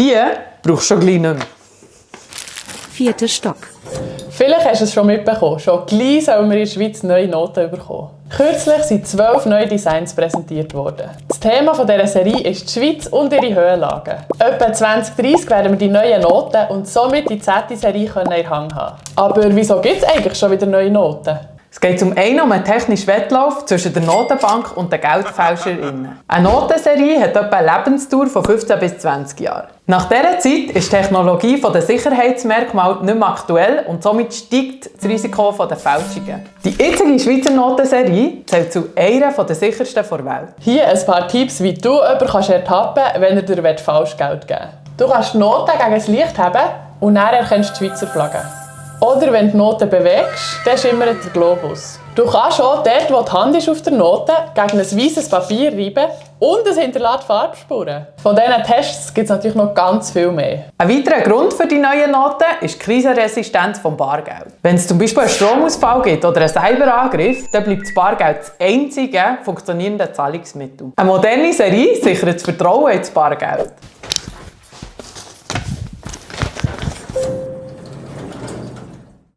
die brauchst du schon gleich nicht mehr. 4. Stock. Vielleicht hast du es schon mitbekommen, schon gleich sollen wir in der Schweiz neue Noten bekommen. Kürzlich sind 12 neue Designs präsentiert worden. Das Thema dieser Serie ist die Schweiz und ihre Höhenlagen. Etwa 2030 werden wir die neuen Noten und somit die 10. Serie in der Hand haben. Aber wieso gibt es eigentlich schon wieder neue Noten? Es geht zum einen um einen technischen Wettlauf zwischen der Notenbank und den GeldfälscherInnen. Eine Notenserie hat etwa eine Lebensdauer von 15 bis 20 Jahren. Nach dieser Zeit ist die Technologie der Sicherheitsmerkmale nicht mehr aktuell und somit steigt das Risiko der Fälschungen. Die jetzige Schweizer Notenserie zählt zu einer der sichersten der Welt. Hier ein paar Tipps, wie du jemanden ertappen kannst, wenn er dir Falschgeld geben will. Du kannst die Noten gegen das Licht haben und dann erkennst du die Schweizer Flagge. Oder wenn du die Note bewegst, dann schimmert der Globus. Du kannst auch dort, wo die Hand ist auf der Note, gegen ein weißes Papier reiben und es hinterlässt Farbspuren. Von diesen Tests gibt es natürlich noch ganz viel mehr. Ein weiterer Grund für die neuen Noten ist die Krisenresistenz des Bargelds. Wenn es zum Beispiel einen Stromausfall gibt oder einen Cyberangriff, dann bleibt das Bargeld das einzige funktionierende Zahlungsmittel. Eine moderne Serie sichert das Vertrauen ins Bargeld.